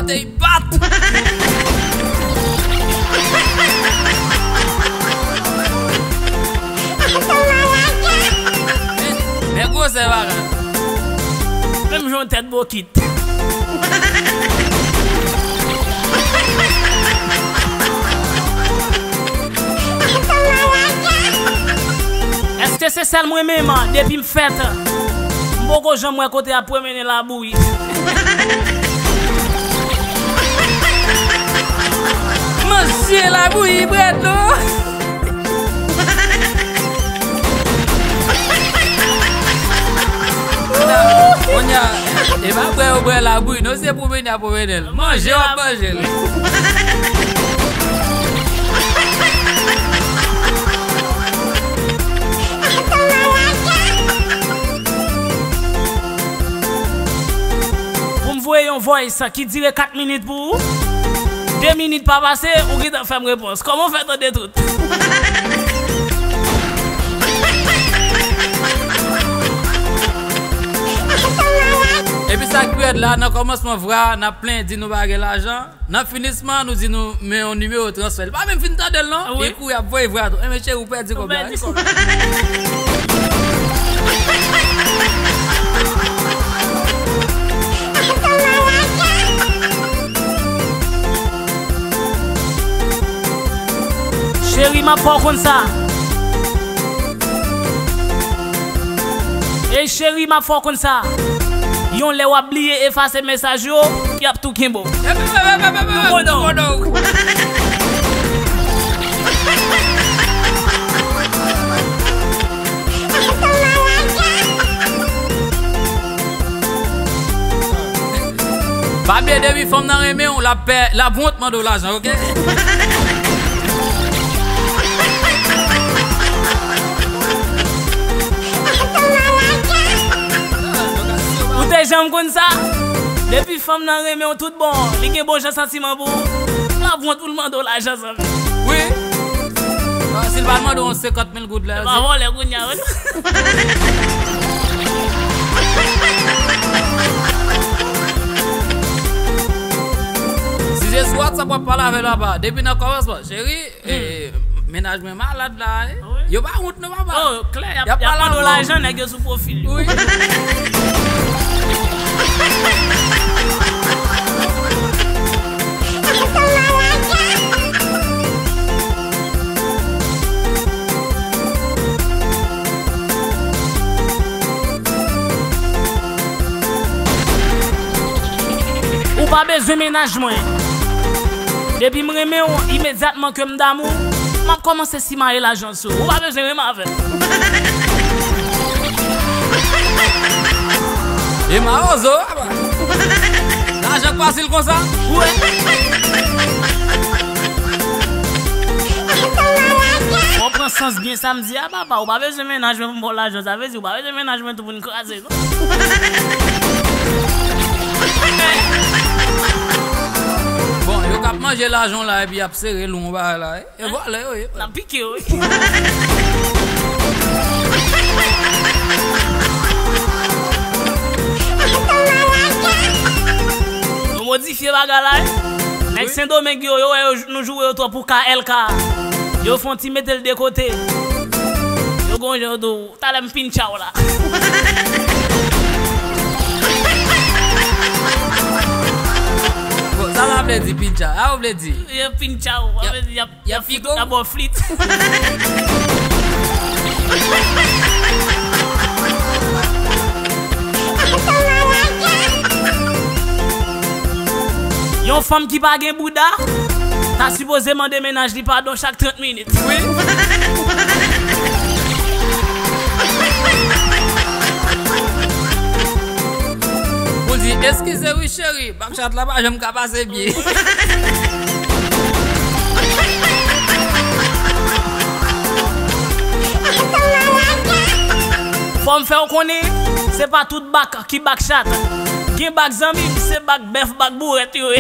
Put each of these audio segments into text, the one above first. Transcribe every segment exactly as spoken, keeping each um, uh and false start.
They bat. Men gwosè bagay. Menm jan yon tèt bokit. Èske se sèl mwen menm, depi m fèt, m poko janm wè kote y ap pwomennen labouyi? Manje labouyi, bwè dlo. Kounye a, e pa bwè yo bwè labouyi, non, se pwomennen y ap pwomennen l. Manje w ap manje l. Pou m voye yon voice ki dire kat minit pou ou, de minit pa pase, ou gentan fè m repons. Kòman w fè tande tout? Epi sa k pi rèd la, nan kòmansman vwa, n ap plenyen di nou pa gen lajan. Nan finisman, nou di nou, men yon nimewo transfè. Li pa menm fin tande l, non. Wi. Li kouri ap voye vwa tou. Enben, cheri, ou pèdi kòb la. Ou pèdi kòb la. Cheri, m ap fè w konn sa. Ey, cheri, m ap fè w konn sa. Yon lè w ap bliye efase mesaj yo, y ap tou kenbe w. Epi, epi, epi, epi, epi, epi, epi, epi. Pa bliye depi fanm nan renmen w, l ap pè, l ap wont mande w lajan, oke? Ou te janm konn sa? Depi fanm nan renmen w tout bon, li gen bon jan santiman pou ou, l ap wont pou l mande w lajan, zanmi. Wi. Ah, si l pa mande w senkant mil goud la, se pa vòlè kounye a, wi. Si se sou WhatsApp w ap pale avè l, papa, depi nan kòmansman, cheri, eh, mennaj mwen malad la, eh. Ah wi? Yo pa wont non, papa. Oh, klè, y ap, y ap mande w lajan, nèg yo sou pwofil yo. Wi. Ou pa bezwen mennaj mwen. Depi m renmen w, imedyatman ke m damou, m ap kòmanse simaye lajan sou ou. Ou pa bezwen renmen avè m. E mawozo, apa. Lajan k fasil konsa? Ou wè? Fò w pran sans byen sa m di a, papa. Ou pa bezwen mennaj mwen pou m ba w lajan. Sa vle di ou pa bezwen mennaj mwen tou pou n kraze, non? Bon, yo k ap manje lajan w la epi y ap sere l yon bagay la, eh. E vòlè yo ye. N ap pike yo, wi. Nou modifye bagay la, wi. Nèg Sendomeng yo, yo wè yo, nou joure yo twòp pou K L K. Yo fè yon ti mete l de kote. Yo gon jan yo di w, talè m pintcha w la. Bon, sa sa vle di pintcha? Sa ou vle di? Yo pintcha w, sa vle di y ap Y ap flit. Y ap ba w flit. Yon fanm ki pa gen bouda, ta sipoze mande mennaj li padon chak trant minit. Wi. Pou l di, eskize wi, cheri, bak chat la pa janm ka pase byen. Fò m fè w konnen, se pa tout bak ki bak chat. Gen bak zanmi m, se bak bèf, bak bourèt yo ye.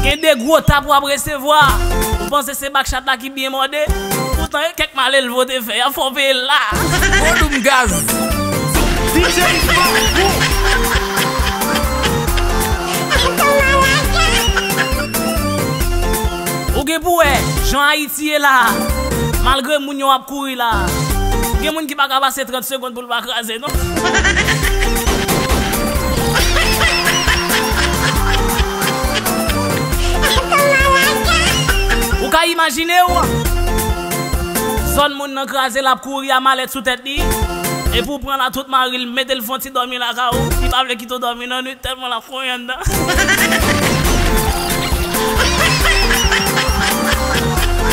Gen de gwo tap w ap resevwa. Ou panse se bak chat la ki byen mòde? Tan e kèk malelve w te fè, y ap fè w peye l la. Volume gaz. D J Marco. Ou gen pou wè, jan Ayiti ye la, malgre moun yo ap kouri la, gen moun ki pa ka pase trant segonn pou l pa kraze, non. Ou ka imajine w, zòn moun nan kraze, l ap kouri a malèt sou tèt li, epi w pran la tout mari l, mete l fè yon ti dòmi lakay ou, li pa vle kite w dòmi nan nwit, tèlman l ap konyen anndan.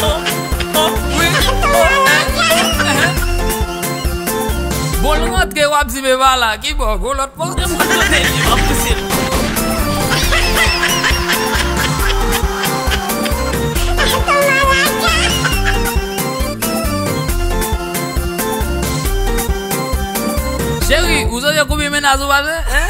Oh, oh, wi, oh, eh, oh, eh. Bon, l rantre, w ap di, "Men pa la, ki bò, gon lòt pòt?" Cheri, ou sonje konbyen mennaj ou pase? Hein?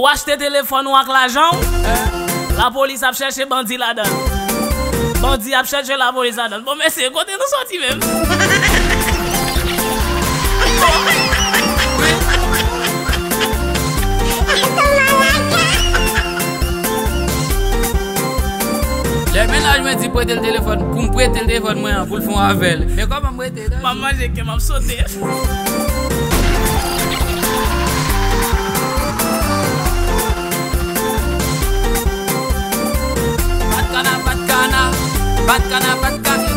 Ou achte telefòn ou ak lajan w, lapolis ap chèche bandi ladan l. Bandi ap chèche lapolis ladan l. Bon, mesye, kote nou soti menm? Lè mennaj mwen di prete l telefòn, pou m prete l telefòn mwen an, pou l fè yon avèl. Men kòman m rete? M ap manje ke m ap sote. Pat kana, pat kana, pat kana, pat kana,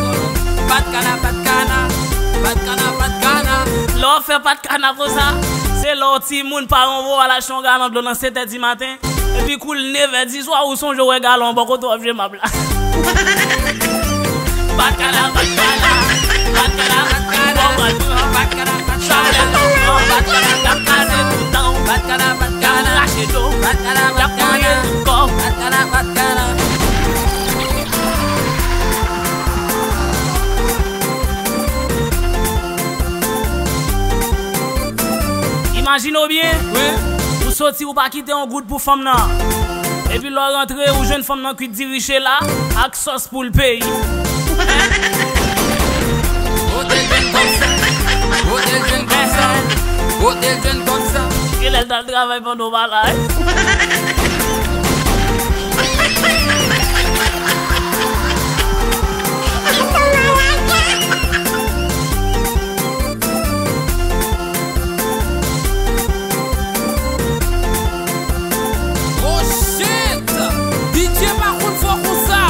pat kana, pat kana, pat kana, pat kana. Lè w fè pat kana konsa, se lè w timoun, paran w voye w al achte yon galon dlo nan sèt è di maten. Epi kou l nevè di swa, ou sonje w wè galon an bò kote w ap jwe mab la. Bat kana, bat kana, bat kana, bat kana, bat kana, bat kana, bat kana, bat kana, bat kana, bat kana, rache do, bat kana, bat kana, y ap manyen tout kò, bat kana, bat kana. Imajine w byen, wi, ou soti, ou pa kite yon goud pou fanm nan. Epi lè w rantre, ou jwenn fanm nan kwit diri chela ak sòs poul peyi. Kote l jwenn kòb sa? Kote l jwenn kòb sa? Kote l jwenn kòb sa? Genlè l t al travay pandan w pa la, wi. Oh shit! D J pa konn fò konsa.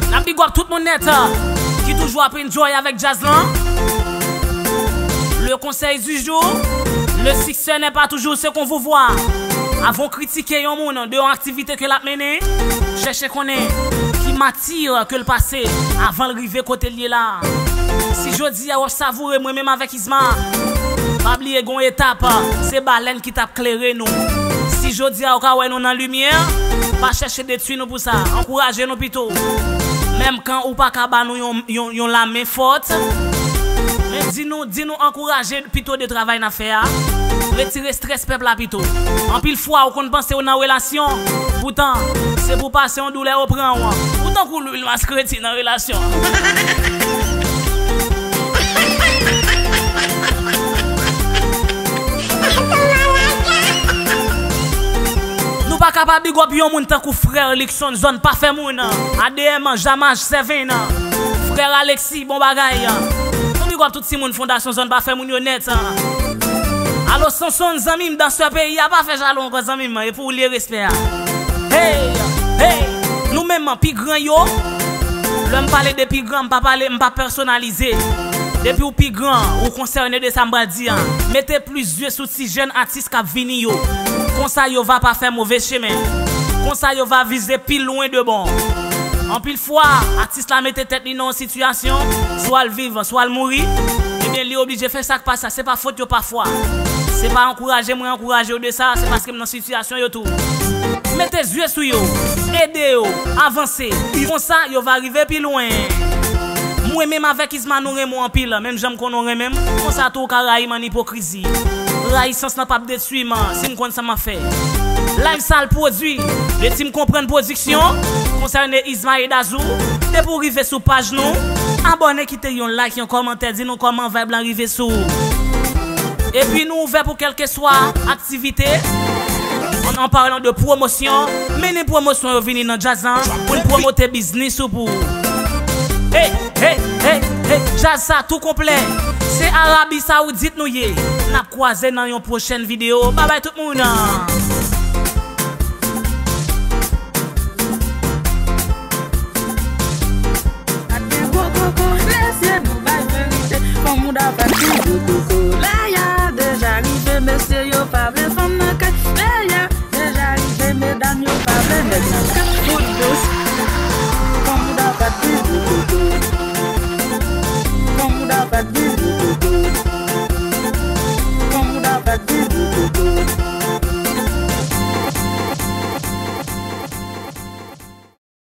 N ap big up tout moun nèt, ki toujou ap enjoy avèk djaz lan. Le conseil du jour, le succès n'est pas toujours ce qu'on vous voit. Avan w kritike yon moun de yon aktivite ke l ap mennen, chèche konnen ki mati ke l pase avan l rive kote l ye la. Si jodi a w ap savoure mwen menm avèk Isma, pa bliye gon etap, se balèn ki t ap klere nou. Si jodi a w ka wè nou nan limyè, pa chèche detwi nou pou sa, ankouraje nou pito. Menm kan ou pa ka ba nou yon, yon, yon lamen fòt, men di nou, di nou ankouraje pito de travay n ap fè a. Retire strès pèp la pito. Anpil fwa, ou konn panse ou nan relasyon, poutan, se pou pase yon doulè ou pran w. Ou tankou lwil maskreti nan relasyon. Nou pa ka pa big up yon moun tankou frè Luckson, zòn pa fè moun. A D M, Jamaj, Seven, frè Alexis, bon bagay. Nou big up tout timoun fondasyon zòn pa fè moun yo nèt. Alo Sonson, zanmi m, dansè peyi a, pa fè jalou ankò, zanmi m, e pou ou l ye respè a. Hey, hey, nou menm pi gran yo. Lè m pale de pi gran, m pa pale, m pa pèsonalize. Depi w pi gran, ou konsène de sa m pral di a. Mete plis zye sou ti jèn atis k ap vini yo. Konsa yo va pa fè move chemen. Konsa yo va vize pi lwen de bon. Anpil fwa, atis la mete tèt li nan yon sitiyasyon, swa l viv, swa l mouri. Ebyen, li oblije fè sa k pa sa. Se pa fòt yo pafwa. Se pa ankouraje mwen ankouraje yo de sa, se paske m nan sitiyasyon yo tou. Mete zye sou yo, ede yo avanse. Konsa, yo va rive pi lwen. Mwen menm avèk Isma nou renmen w anpil, menm jan m konnen w renmen m. Konsa tou ou ka rayi m an ipokrizi. Rayisans lan p ap detwi m si m konn sa m ap fè. Live sa l pwodui de Tim Konprann Pwodiksyon, konsène Isma e Dazou. Depi w rive sou paj nou, abòne, kite yon like, yon kòmantè, di nou kòman vibe lan rive sou ou. Epi nou ouvè pou kèlkeswa aktivite. An, an palan de pwomosyon, mennen pwomosyon yo vini nan djaz lan pou n pwomote biznis ou pou ou. Hey, hey, hey, hey, djaz sa tou konplè. Se Arabi Saoudit nou ye. N ap kwaze nan yon pwochèn videyo. Babay tout moun.